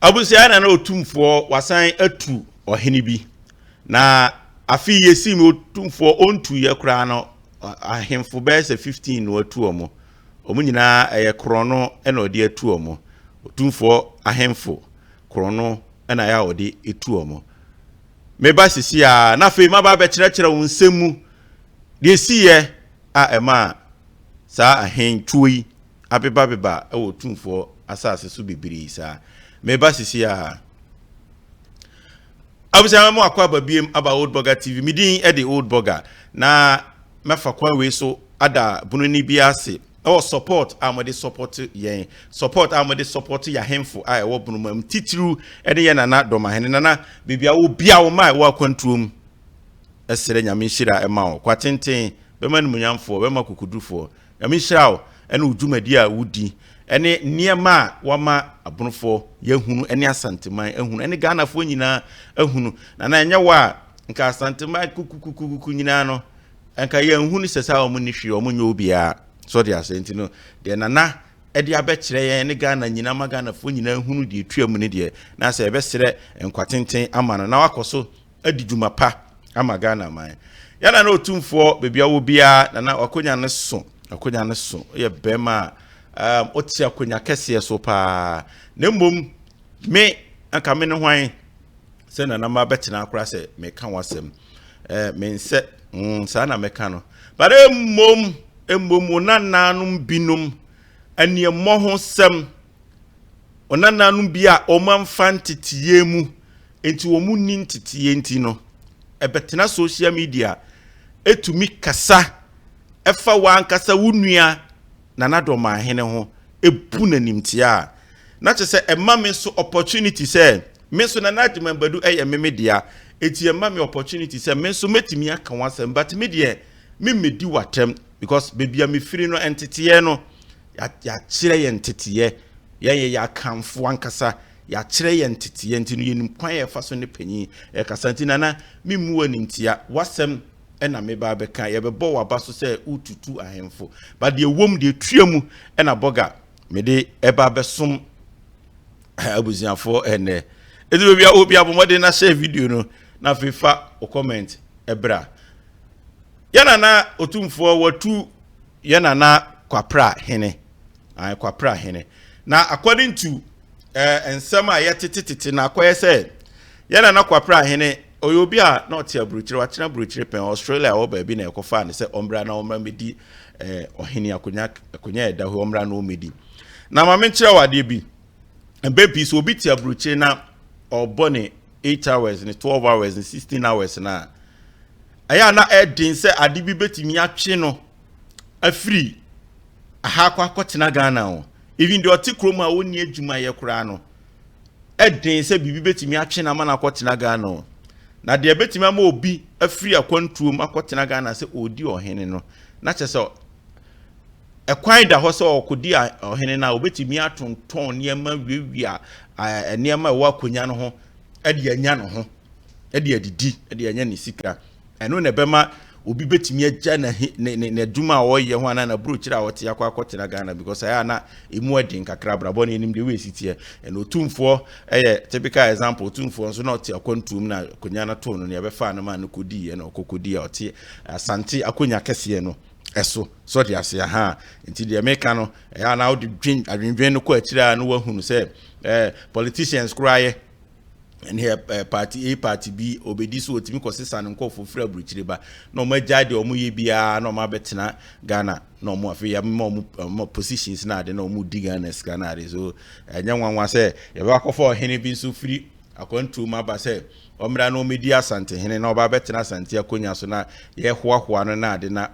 Abusua na na Otumfoɔ wasan atu ɔhene bi. Na afe yi yɛsii mu Otumfoɔ ɔntuiɛ koraa no, ahemfo bɛyɛ sɛ 15 na watu wɔn. Wɔn nyinaa ɛyɛ korɔno na ɔde atu wɔn. Otumfoɔ ahemfo korɔno na ɛyɛ a ɔde tu wɔn. Meba sisi a na afei maba abɛkyerɛkyerɛ wo nsɛm mu deɛ ɛsiiɛ a ɛmaa saa ahentuo yi abebabeba wɔ Otumfoɔ asase so bebree saa. Meba sisi a. Abusua mo akɔ aba biem aba Old Burger TV. Me din de Old Burger. Na mɛfa kwan wei so ada bununi bi ase ɛwɔ support a wɔde support yɛn, support a wɔde support yɛ ahemfo a ɛwɔ bunuma mu titiriw ɛne yɛn nana dɔmahene. Nana, baabi a wo bia wo ma ɛwɔ akwantuo mu, ɛsrɛ Nyame nhyira ɛma wo. Kwatenten bɛma nimunyamfoɔ, bɛma kokodufoɔ. Nyame nhyira wo ɛne wo dwumadi a wodi ɛne nneɛma a wama abonofoɔ yɛahunu ɛne Asanteman ahunu ɛne Ghanafoɔ nyinaa ahunu. Nana, ɛnyɛ wo a nka Asanteman kukukukuku nyinaa no nka yɛnhunu sɛ saa wɔn ni hwee, wɔn nyɛ obiara so de ase. Nti no deɛ nana ɛde abɛkyerɛ yɛn ne Ghana nyinaa ma Ghanafoɔ nyinaa hunu deɛ etua mu ne deɛ na sɛ yɛbɛsrɛ nkwa tenten ama no na wakɔ so adi dwuma pa ama Ghana man. Yɛn nana Otumfoɔ, baabi a wɔ biara, nana, wakonya ne so, akonya ne so yɛ bɛrima a ɔte akonya kɛseɛ so paa. Na mmom me anka me ne hwan sɛ nana ma bɛtena akora sɛ meka w'asɛm me nsɛ saa na mɛka no. But mmom wo nananom binom aniɛmmɔ ho sɛm, wo nananom bi a wɔn amfa nteteyɛ mu nti wɔn nni nteteyɛ nti no ɛbɛtena social media etumi kasa ɛfa w'ankasa wo nua nana dɔmahene ho ebu n'animtia a na kyerɛ sɛ ɛma me nso opportunity sɛ me nso Nana Agyeman Badu ɛyɛ me me dea, eti ɛma me opportunity sɛ me nso mɛtumi aka wɔn asɛm. But me deɛ, me mmɛdi w'atɛm because beebi a mefiri no, nteteɛ no yɛakyerɛ yɛn nteteɛ. Yɛn yɛ akanfo ankasa, yɛakyerɛ yɛn nteteɛ nti no yɛnim kwan a yɛfa so ne panyin ɛkasa. Nti nana, memmu w'animtia, w'asɛm ɛna meba abɛka. Yɛbɛbɔ w'aba so sɛ wotutu ahemfo, but deɛ wɔm deɛ tua mu ɛna bɔga mede ɛba abɛsom abusuafoɔ ɛnɛ. Ɛti baabi a obi abɔ mmɔden na hyɛ video no na afei fa o comment ɛbra. Yɛn nana Otumfoɔ watu yɛn nana Kwapra hene, Kwapra hene. Na according to nsɛm a yɛtetetete na akɔyɛ sɛ yɛn nana Kwapra hene ɔyɛ obi a na ɔte aburokyire, watena aburokyire pɛn, Australia wɔ baabi na ɛkɔfaa ne sɛ ɔmmra na ɔmmra mmɛdi ɔhene akonnwa ɛda hɔ, ɔmmra na ɔmmɛdi. Na maame, nkyerɛ wɔ adeɛ bi mpɛ pii sɛ obi te aburokyire na ɔbɔ ne 8 hours ne 12 hours ne 16 hours na ɛyɛ a na ɛden sɛ ade bi bɛtumi atwe no afiri aha akɔ akɔtena Ghana o. Even deɛ ɔte kurom a ɔnni adwumayɛ koraa no, ɛden sɛ biribi bɛtumi atwe no ama no akɔtena Ghana o. Na deɛ bɛtumi ama obi afiri akwantuom akɔtena Ghana sɛ ɔredi ɔhene no, na kyerɛ sɛ ɛkwan da hɔ sɛ ɔkɔdi ɔhene no a, obɛtumi atontɔn nneɛma, wiawia nneɛma a ɛwɔ akonnwa no ho de anya ne ho, de adidi, de anya ne sika. Ɛno na ɛbɛma obi bɛtumi agya n'adwuma a ɔreyɛ ho anaa n'aburokyire a ɔte akɔ akɔtena Ghana, because ɛyɛ a na emu ɛden kakra. Abrabɔ no anim deɛ wɔesi teɛ ɛna Otumfoɔ ɛyɛ typical example. Otumfoɔ nso na ɔte akwantuom na akonnwa no too no nea ɛbɛfa no ma no kɔdii, ɛna ɔkɔ kɔdii a ɔte Asante akonnwa kɛseɛ no ɛso so de ase aha. Nti deɛ meka no, ɛyɛ a na wode dwen adwendwen no kɔ akyire a na wahunu sɛ politicians koraa yɛ ɛne party A, party B, obedi so otumi kɔ sesa ne nkɔfoɔ firi aburokyire ba na wɔn agyae deɛ wɔn yɛ biara na wɔn abɛtena Ghana na wɔn afei yɛama wɔn positions na ade na wɔn di Ghana sika na ade so. Ɛnyɛ nwanwa sɛ yɛbɛ akɔfa ɔhene bi nso firi akwantuo mu aba sɛ ɔmmra na ɔmmɛdi Asantehene na ɔba abɛtena Asante akonnwa so na yɛhoahoa no na ade na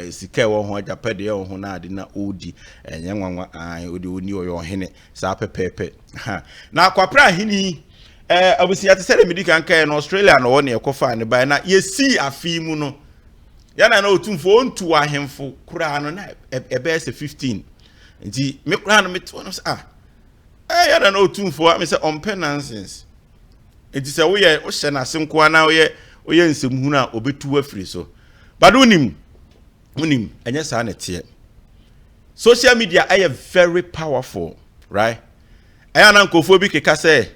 sika ɛwɔ ho, agyapadeɛ ɛwɔ ho na ade na ɔredi. Ɛnyɛ nwanwa an ɔde ɔni ɔyɛ ɔhene saa pɛpɛɛpɛ ha. Na Kwapra ahene abusua te sɛ deɛ medi kan kaeɛ no, Australia na ɔwɔ ne ɛkɔfaa ne baeɛ na yɛsii afe mu no, yɛna na Otumfoɔ ɔntu ahemfo koraa no na ɛbɛyɛ sɛ 15. Nti me koraa no mete hɔ no sɛ, ah, yɛna na Otumfoɔ ame sɛ ɔmpɛ nonsense. Nti sɛ woyɛ wohyɛ n'ase nkoa na woyɛ nsɛmhunu a, ɔbɛtu afiri so. But wonim ɛnyɛ saa na ɛteɛ. Social media ɛyɛ very powerful, right? Ɛyɛ a na nkurɔfoɔ bi keka sɛ,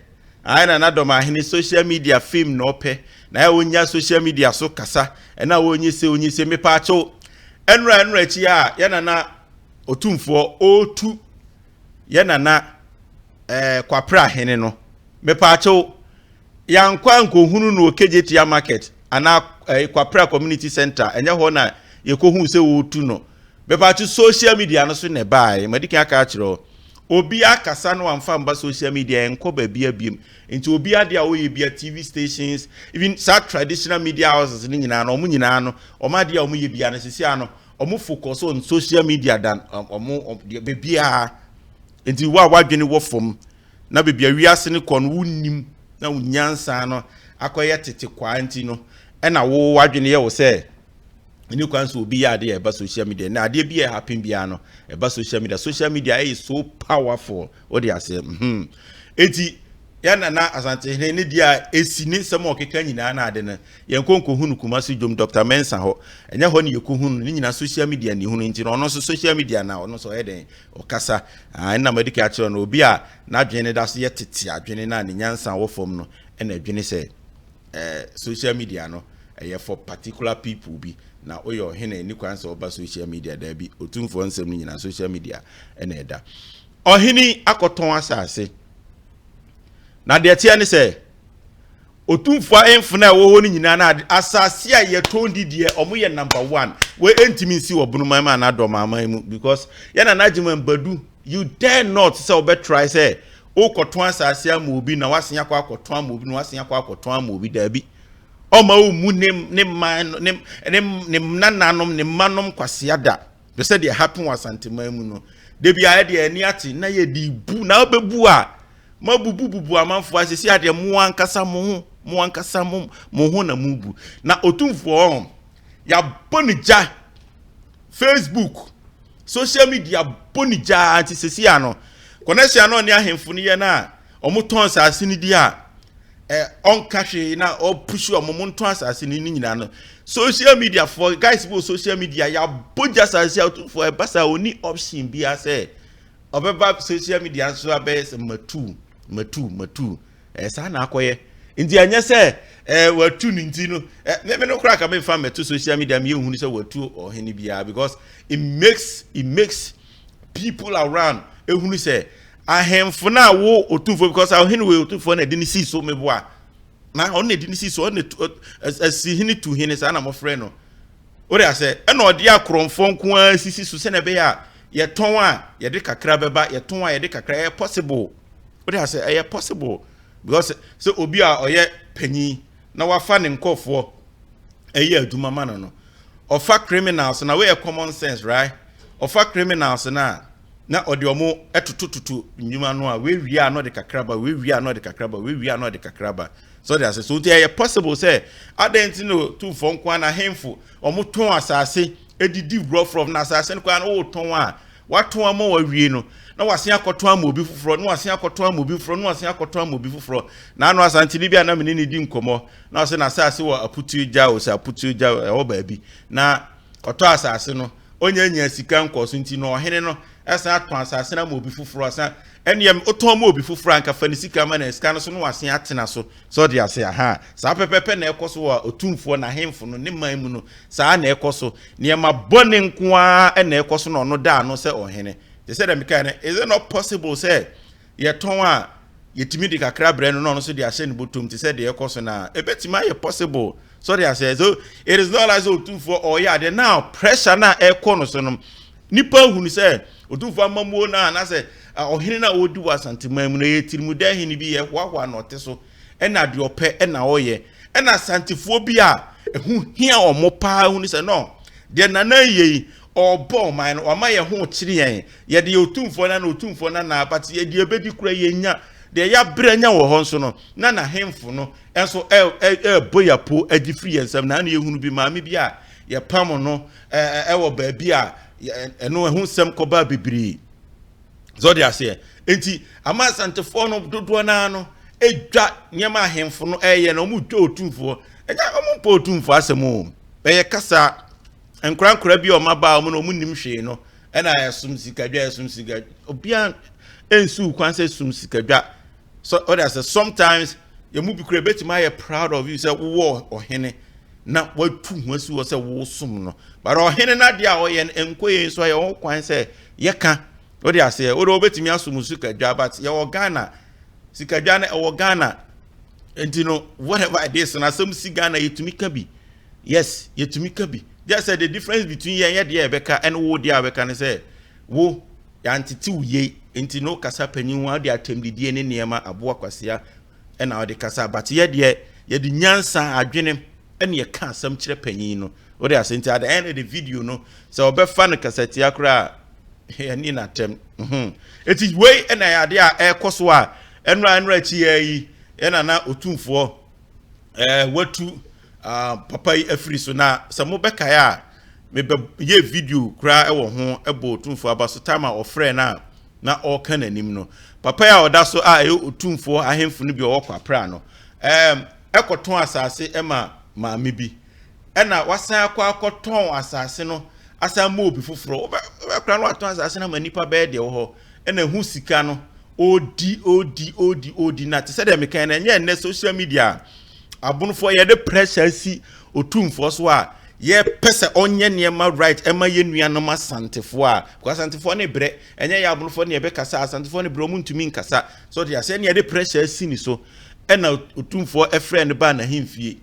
Ae Nana Dɔmahene social media fame na ɔpɛ, na ɛyɛ a ɔnya social media so kasa, ɛna ɔnyɛ sei ɔnyɛ sei. Mepaakyɛw, ɛnora ɛnora akyi a yɛ Nana Otumfoɔ ɔretu yɛ Nana ɛɛ Kwaprɛ Ahene no, mepaakyɛw, yɛankɔ ankɔhunu no wɔ Kejetia Market anaa ɛɛ Kwaprɛ Community Center, ɛnyɛ hɔ na yɛkɔhuu sɛ ɔretu no. Mepaakyɛw, social media no so na ɛbaeɛ, madi kan aka akyerɛ wo. Obi akasa na wamfa mba social media ɛnkɔ baabia biem. Nti obi adeɛ a ɔyɛ bia TV stations, even saa traditional media houses no nyinaa no, ɔmo nyinaa no, ɔmo adeɛ a ɔmo yɛ bia no sisi ano, ɔmo focus on social media than ɔmo deɛ baabiara. Nti wo a wadwene wɔ fam na baabi a wiase no kɔ no wonnim na wo nyansa no akɔyɛ tete kwaa nti no, ɛna wo wadwene yɛ wo sɛ ɛni kwan sɛ obi yɛ adeɛ a ɛba social media na adeɛ bi a happen biara no ɛba social media. Social media ɛyɛ so powerful, wode aseɛ. Eti yɛn Nana Asantehene ne deɛ a esi ne nsɛm a ɔkeka nyinaa na ade no, yɛn kɔ nkɔhu no Kumasi dwom Dr Mensa hɔ, ɛnyɛ hɔ ne yɛkɔhu no ne nyinaa, social media ne hunu. Nti no ɔno nso social media na ɔno nso ɔyɛ dɛn ɔkasa. Ɛnna mo adi ka akyerɛ no, obi a n'adwene ne da so yɛ tete adwene na ne nyansa wɔ fam no ɛna adwene sɛ social media no ɛyɛ for particular people bi na woyɛ ɔhene ni kwan sɛ ɔba social media. Daabi, Otumfoɔ nsɛm no nyinaa social media ɛna ɛda. Ɔhene akɔtɔn asase na deɛ teɛ ne sɛ Otumfoɔ ahemfo no a ɛwɔ hɔ no nyinaa na asase a yɛtɔn di deɛ, ɔmo yɛ number one. Wɔ ɛntumi nsi wɔ Bonoman mu anaa Dɔmaman mu, because yɛn Nana Agyeman Badu, you dare not sɛ wɔbɛtry sɛ wokɔtɔn asase ama obi na wasen akɔ akɔtɔn ama obi na wasen akɔ akɔtɔn ama obi. Daabi, ɔma wo mu ne ne man ne ne ne nananom ne mmanom kwasea da bɛ sɛ deɛ happen wɔ Asanteman mu no. Debi a ɛdeɛ ani ate na yɛde bu na wobɛbu a mabubu bubu amanfoɔ asisi adeɛ. Mo ankasa mo ho, mo ankasa mo ho na mo bu na Otumfoɔ hɔ yɛabɔ ne gya. Facebook, social media bɔ ne gya. Nti sisi ano connection ano ne ahemfo no yɛ no a ɔmo tɔn asase no di a ɔnka hwee na ɔpush ɔmo mo ntɔn asase no ne nyinaa no, social media for guys bi wɔ social media yɛabɔ gya asase a Otumfoɔ ɛba saa oni option bi asɛ ɔbɛba social media nso abɛyɛ sɛ matu matu matu. Saa na akɔyɛ. Nti ɛnyɛ sɛ watu ne nti no ɛ mímí no koraa ka mi nfa mɛto social media mi ehunu sɛ watu ɔhene biara, because it makes people around ehunu sɛ ahemfo na wo Otumfoɔ, because ɔhene wei Otumfoɔ na ɛde ne si so meboa na ɔno na ɛde ne si so, ɔno ɛsi hene tu hene saa na mɔfrɛ no. O de asɛ ɛna ɔde akorɔmfoɔ nko ara sisi so sɛnɛ ɛbɛyɛ a yɛtɔn a yɛde kakra bɛba, yɛtɔn a yɛde kakra. Ɛyɛ possible, o de asɛ ɛyɛ possible, because sɛ obi a ɔyɛ panyin na wafa ne nkɔfoɔ ɛyɛ adwuma ma no, ɔfa criminals na wɔyɛ common sense, right? Ɔfa criminals na ɔde ɔmo ɛtotototo nnwuma no a wewie a na ɔde kakra ba, wewie a na ɔde kakra ba, wewie a na ɔde kakra ba. So ɔde ase so nti ɛyɛ possible sɛ adan ti no Tumfoɔ nko ara na ahemfo ɔmo tɔn asase edidi rɔfrɔf na asase no koraa no wɔtɔn a watɔn ama wawie no na wasen akɔtɔn ama obi foforɔ, na wasen akɔtɔn ama obi foforɔ, na wasen akɔtɔn ama obi foforɔ. Na ano Asantene bi a na mene ne di nkɔmɔ na ɔsɛ n'asase wɔ Aputuo Gya o, sɛ Aputuo Gya ɛwɔ baabi na ɔtɔ asase no, onye nya sika nkɔ so nti na ɔhene no ɛsan atɔn asase no ama obi foforɔ. Asan ɛnneɛm ɔtɔn ma obi foforɔ anka fa ne sika ma na sika no so no wasen atena so sɛ ɔde ase aha. Saa pɛpɛpɛ na ɛkɔ so wɔ Otumfoɔ n'ahemfo no ne man mu no. Saa na ɛkɔ so, nneɛma bɔne nko ara na ɛkɔ so na ɔno da ano sɛ ɔhene. Te sɛ dɛm kan no, is it not possible sɛ yɛtɔn a yɛtumi de kakra brɛ no na ɔno nso de ahyɛ ne bɔtɔm te sɛ deɛ ɛkɔ so na ebɛtumi ayɛ possible? So de ahyɛ so it is not like sɛ Otumfoɔ ɔyɛ adeɛ now. Pressure na ɛkɔ no so no, nipa hunu sɛ Otumfoɔ amamuo na anaasɛ ɔhene na ɔdi wɔ Asanteman mu no ɛyɛ tirimudɛ hene bi, yɛ hoahoa na ɔte so ɛna deɛ ɔpɛ ɛna ɔyɛ. Ɛna Asantefoɔ bi a ɛho hia ɔmo paa hunu sɛ no deɛ Nana yɛ yi, ɔbɔ ɔman no, ɔma yɛn ho kyerɛ yɛn. Yɛde yɛ Otumfoɔ nana, Otumfoɔ nana, but yɛde ebedi kura yɛn nya deɛ yɛabrɛ nya wɔ hɔ nso no na n'ahemfo no nso ɛɛbɔ yapo agye firi yɛn nsam. Na ano yɛhunu bi maame bi a yɛpam no ɛwɔ baabi a ɛno ɛho nsɛm kɔbaa bebree sɛ ɔde aseɛ. Nti ama Asantefoɔ no dodoɔ naa no edwa nneɛma ahemfo no ɛyɛ na wɔn dwa Otumfoɔ. Ɛnyɛ wɔn mpɔ Otumfoɔ asɛm o, ɛyɛ kasa nkorankora bi a wɔn aba a wɔn na wɔn nim hwee no. Ɛna yɛsom sikadwa, yɛsom sikadwa. Obiara nsiw kwan sɛ som sikadwa. So ɔde asɛ sometimes yɛn mu bi kura ebetumi ayɛ proud of you sɛ wowɔ ɔhene na watu ho asi hɔ sɛ wosom no. But ɔhene no adeɛ a ɔyɛ no nkɔ yɛn so a yɛwɔ kwan sɛ yɛka. Wode aseɛ, wode wobɛtumi asom sikadwa, but yɛwɔ Ghana. Sikadwa no ɛwɔ Ghana. Nti no whatever it is na asɛm si Ghana, yɛtumi ka bi. Yes, yɛtumi ka bi. Just sɛ the difference between yɛn yɛ deɛ yɛbɛka ɛne wo deɛ a bɛka ne sɛ wo yɛantete wo yie, nti no kasa panyin ho ade, atɛmdidie ne nneɛma aboa kwasia ɛna ɔde kasa. But yɛ deɛ, yɛde nyansa adwene ɛne yɛka asɛm kyerɛ panyin no. Wode ase, nti at the end of the video no, sɛ ɔbɛfa no kasatia koraa, yɛne n'atɛm. Eti wei ɛna yɛ adeɛ a ɛrekɔ so a ɛnura akyi yɛ yi ɛna na Otumfoɔ watu papa yi afiri so. Na sɛ mobɛkae a, mebɛ yɛ video koraa ɛwɔ ho, ɛbɔ Otumfoɔ aba so time a ɔfrɛ no a na ɔreka n'anim no. Papa yi a ɔda so a ɛyɛ Otumfoɔ ahemfo no bi a ɔwɔ Kwapra no ɛkɔtɔn asase ɛma maame bi, ɛna wasan akɔtɔn asase no asan ma obi foforɔ. Wobɛkora no, watɔn asase no ama nipa bɛyɛ deɛ wɔ hɔ, ɛna ɛho sika no ɔdi ɔdi ɔdi ɔdi. Na te sɛ deɛ meka no, ɛnyɛ nnɛ social media abonofoɔ yɛde pressure si Otumfoɔ so a yɛpɛ sɛ ɔnyɛ nneɛma right ɛma yɛ nuanom Asantefoɔ a, because Asantefoɔ ne brɛ, ɛnyɛ yɛ abonofoɔ ne yɛbɛkasa. Asantefoɔ ne brɛ, ɔmo ntumi nkasa so de asɛ ne yɛde pressure si ne so. Ɛna Otumfoɔ ɛfrɛ no baa n'ahemfie,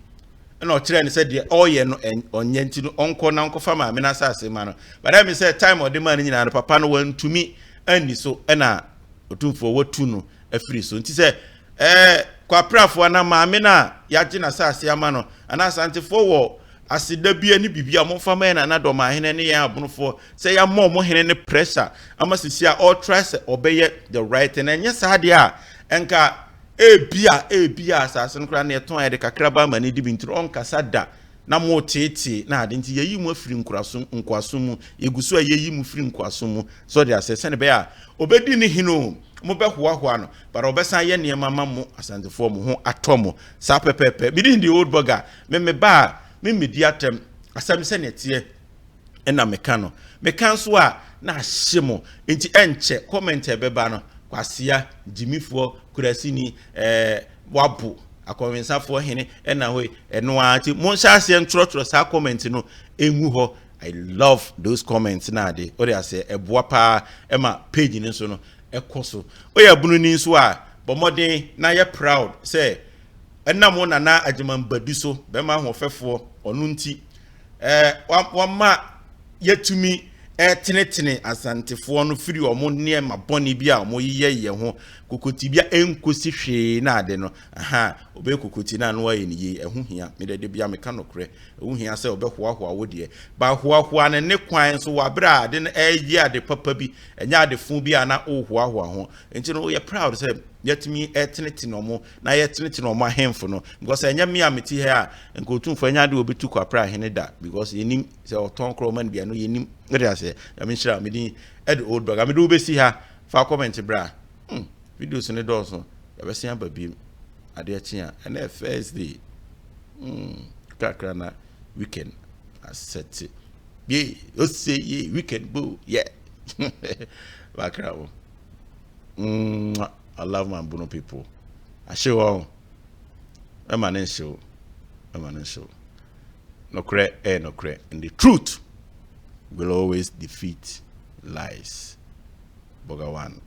ɛna ɔkyerɛ no sɛ deɛ ɔreyɛ no ɔnyɛ, nti no ɔnkɔ na ɔnkɔfa maame no asase ma no. But ɛmi sɛ time ɔde maa no nyinaa no, papa no wantumi anni so, ɛna Otumfoɔ watu no afiri so. Nti sɛ Kwaprafoɔ anaa maame no a yɛagye n'asase ama no anaa Asantefoɔ wɔ aseda bi ne biribi a momfa ma yɛn nana Dɔmaahene ne yɛn abonofoɔ sɛ yɛama ɔmo hene ne pressure ama sisi a ɔretry sɛ ɔbɛyɛ the right thing. Ɛnyɛ saa deɛ a, ɛnka ebia asase no koraa na yɛtɔn a yɛde kakra ba ama ne di bi, nti ɔnkasa da na mo teetee na ade. Nti yɛyi mu afiri nkoasom nkoasom mu, yɛgu so a yɛyi mu firi nkoasom mu so de asɛ sɛne bɛyɛ a obɛdi ne hene o, mobɛhoahoa no, but ɔbɛsan yɛ nneɛma ma mo Asantefoɔ mo ho atɔ mo saa pɛpɛɛpɛ. Mede the Old Burger me me ba a memmɛdi atɛm. Asɛm sɛneɛ teɛ ɛna meka no, meka nso a na ahye mo. Nti ɛnkyɛ comment a ɛbɛba no, kwasea gyimifoɔ kurasini wabo akɔnwensafoɔ hene ɛna hɔ yi ɛno ara. Nti monhyɛ aseɛ ntwerɛtwerɛ saa comment no ɛngu hɔ. I love those comments na ade wode aseɛ ɛboa paa ɛma page no nso no ɛkɔ so. Woyɛ abununi nso a, bɔ mmɔden na yɛ proud sɛ ɛnam wo nana Agyeman Badu so, bɛrima ahoɔfɛfoɔ, ɔno nti wama yɛtumi ɛtenetene Asantefoɔ no firi ɔmo nneɛma bɔne bi a ɔmo yeyɛ yɛ ho kokoti bi a ɛnkosi hwee na ade no. Aha ɔbɛyɛ kokoti na ano ayɛ ne yie. Ɛho hia mede de bia meka nokorɛ. Ɛho hia sɛ ɔbɛhoahoa wo deɛ ba hoahoa ne ne kwan so wɔ abere a ade no ɛyɛ ade papa bi, ɛnyɛ ade fo bi a na ɔrehoahoa ho. Nti no woyɛ proud sɛ yɛtumi ɛtenetene ɔmo na yɛtenetene ɔmo ahemfo no, because ɛnyɛ me a mete ha a, nka Otumfoɔ ɛnyɛ ade a wɔbɛtu Kwapra ahene da, because yɛnim sɛ ɔtɔn korɔ ɔma no bia no yɛnim. Wode aseɛ, Nyame nhyira. Medin ɛde Old Burger. Mede wobɛsi ha fa comment bra. Videos ne dɔɔso, yɛbɛsen aba biem adeɛ kye a ɛnɛ yɛ first day kakra na weekend asɛte ye ose ye weekend bo yeah bakra wo. I love my Bono people. Ahye wɔn ɛma ne nhyew, ɛma ne nhyew. Nokorɛ ɛyɛ nokorɛ, and the truth will always defeat lies. Burger One.